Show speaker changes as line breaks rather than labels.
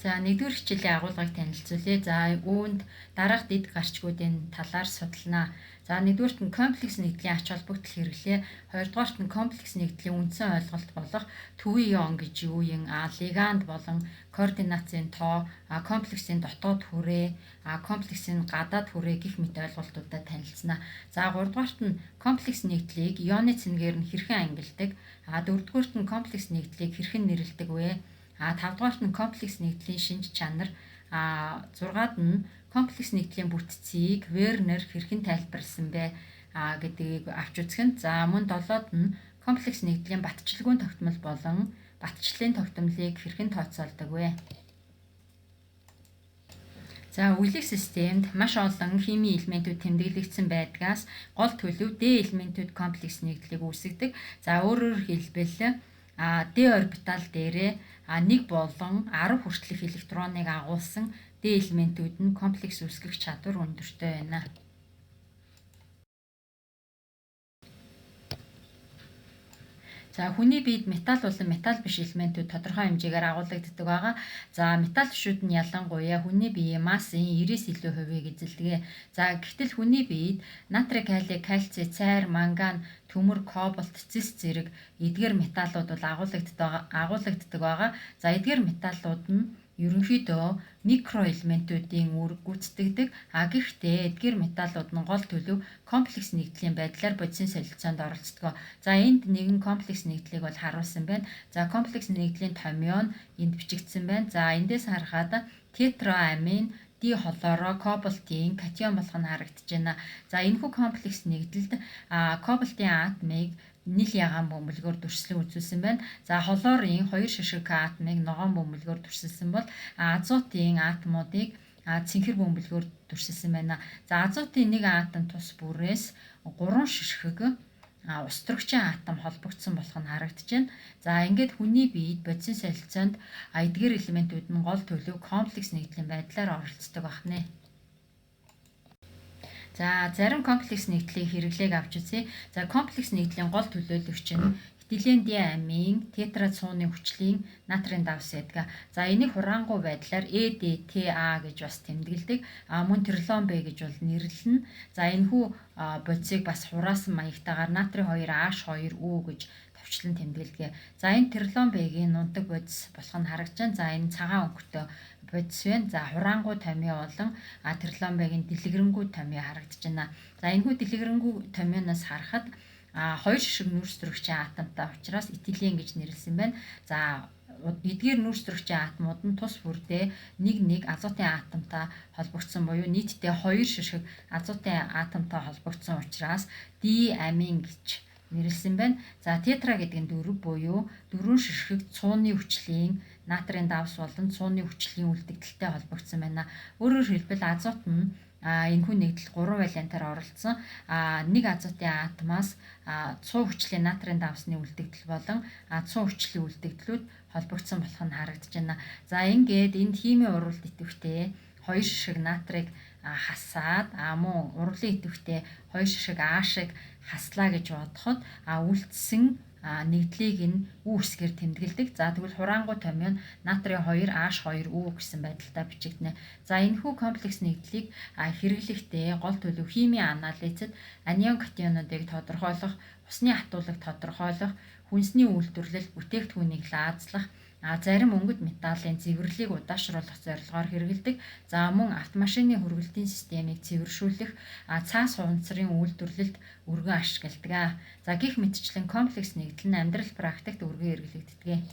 За, нэгдүгээр хичээлийн агуулгыг танилцуулъя. За, үүнд дараах дэд гарчгуудын талаар судалнаа. За, нэгдүгээрт нь комплекс нэгдлийн ач холбогдол хэрэглээ. Хоёрдугаарт нь комплекс нэгдлийн үндсэн ойлголт болох төвийн ион гэж юу юм, лиганд болон координацийн тоо, комплексын дотоод хүрээ, комплексын гадаад хүрээ гэх мэт ойлголтуудаа танилцсанаа. За, гуравдугаарт нь комплекс нэгдлийг ионы цэнгээр нь хэрхэн ангилдаг. Дөрөвдүгээрт нь комплекс нэгдлийг хэрхэн нэрлэдэг вэ? Тавдугаарт нь комплекс нэгдлийн шинж чанар, зургаад нь комплекс нэгдлийн бүтцийг Вернер хэрхэн тайлбарласан бэ гэдгийг авч үзэх нь. За, мөн долоод нь комплекс нэгдлийн батчилгүй тогтмол болон батчлалын тогтмолыг хэрхэн тооцоолдог вэ? За, үеийн системд маш олон химийн элементүүд тэмдэглэгдсэн байдгаас гол төлөв D элементүүд комплекс нэгдлийг үүсгэдэг. За, өөрөөр хэлбэл D орбитал дээрээ 1 болон 10 хүртэлх электроныг агуулсан D элементүүд нь комплекс үүсгэх чадвар өндөртэй байна. За, хүний биед металл болон металл биш элементүүд тодорхой хэмжээгээр агуулагддаг байгаа. За, металл бишүүд нь ялангуяа хүний биеийн массын 90-ээс илүү хувийг эзэлдэг. За, гэтэл хүний биед натрий, кали, кальци, цайр, манган, төмөр, кобальт, цэс зэрэг эдгээр металлууд бол агуулагддаг байгаа. За, эдгээр металлууд нь ерөнхийдөө микроэлементүүдийн үүрэг гүйцэтгэдэг. Гэхдээ эдгээр металлууд нь гол төлөв комплекс нэгдлийн байдлаар бодисын солилцоонд оролцдог. За, энд нэгэн комплекс нэгдлийг бол харуулсан байна. За, комплекс нэгдлийн томьёо нь энд бичигдсэн байна. За, эндээс харахад тетраамин дихлоро кобальтын катион болох нь харагдаж байна. За, энэхүү комплекс нэгдэлд кобальтын атомыг нийл ягаан бөмбөлгөөр дүрслэн үзүүлсэн байна. За, хлорын 2 ширхэг атомыг ногоон бөмбөлгөөр дүрсэлсэн бол азотын атомуудыг цэнхэр бөмбөлгөөр дүрсэлсэн байна. За, азотын нэг атом тус бүрээс 3 ширхэг ус төрөгчийн атом холбогдсон болох нь харагдаж байна. За, ингээд хүний биед бодисын солилцоонд эдгээр элементүүд нь гол төлөв комплекс нэгдлийн байдлаар оролцдог байна. За, зарим комплекс нэгдлийн хэрэглээг авч үзье. За, комплекс нэгдлийн гол төлөөлөгч нь этилен диамин тетрацууны хүчлийн натрийн давс байдаг. За, энийг хураангуй байдлаар EDTA гэж бас тэмдэглэдэг. Мөн трилон Б гэж бол нэрлэнэ. За, энэхүү бодисыг бас хураасан маягтайгаар натрий 2 H2U гэж товчлон тэмдэглэдэг. За, энэ трилон Б-гийн нунтаг бодис болох нь харагдаж байна. За, энэ цагаан өнгөтэй бодис байна. За, хураангуй томьёо болон трилон Б-гийн дэлгэрэнгүй томьёо харагдаж байна. За, энэхүү дэлгэрэнгүй томьёоноос харахад хоёр ширхэг нүүрс төрөгчийн атомтай учраас этилен гэж нэрлэсэн байна. За, эдгээр нүүрс төрөгчийн атомууд нь тус бүрдээ нэг нэг азотын атомтай холбогдсон буюу нийтдээ хоёр ширхэг азотын атомтай холбогдсон учраас диамин гэж нэрлэсэн байна. За, тетра гэдэг нь дөрв буюу дөрвөн ширхэг цууны хүчлийн натрийн давс болон цууны хүчлийн үлдэгдэлтэй холбогдсон байна. Өөрөөр хэлбэл азот нь энэхүү нэгдэл 3 валентаар оролцсон. Нэг азотын атомаас цуу хүчлийн натрийн давсны үлдэгдэл болон цуу хүчлийн үлдэгдлүүд холбогдсон болох нь харагдаж байна. За, ингээд энд химийн урвалд идэвхтэй хоёр ширхэг натрийг хасаад мөн урвалын идэвхтэй хоёр ширхэг А-шиг хаслаа гэж бодоход үлдсэн нэгдлийг нь ү хэсгээр тэмдэглэдэг. За, тэгвэл хураангуй томьёо нь натрий 2 H2U гэсэн байдалтай бичигдэнэ. За, энэхүү комплекс нэгдлийг хэрэглэхдээ гол төлөв химийн анализад анион катионуудыг тодорхойлох, усны хатуулаг тодорхойлох, хүнсний үйлдвэрлэл, бүтээгдэхүүнийг лаазлах, зарим өнгөт металлын цэвэрлэлийг удаашруулах зорилгоор хэрэглэдэг. За, мөн автомашины хөргөлтийн системийг цэвэршүүлэх, цаас хуванцрын үйлдвэрлэлд өргөн ашигладаг. За, гэх мэтчлэн комплекс нэгдэл нь амьдрал практикт өргөн хэрэглэгддэг.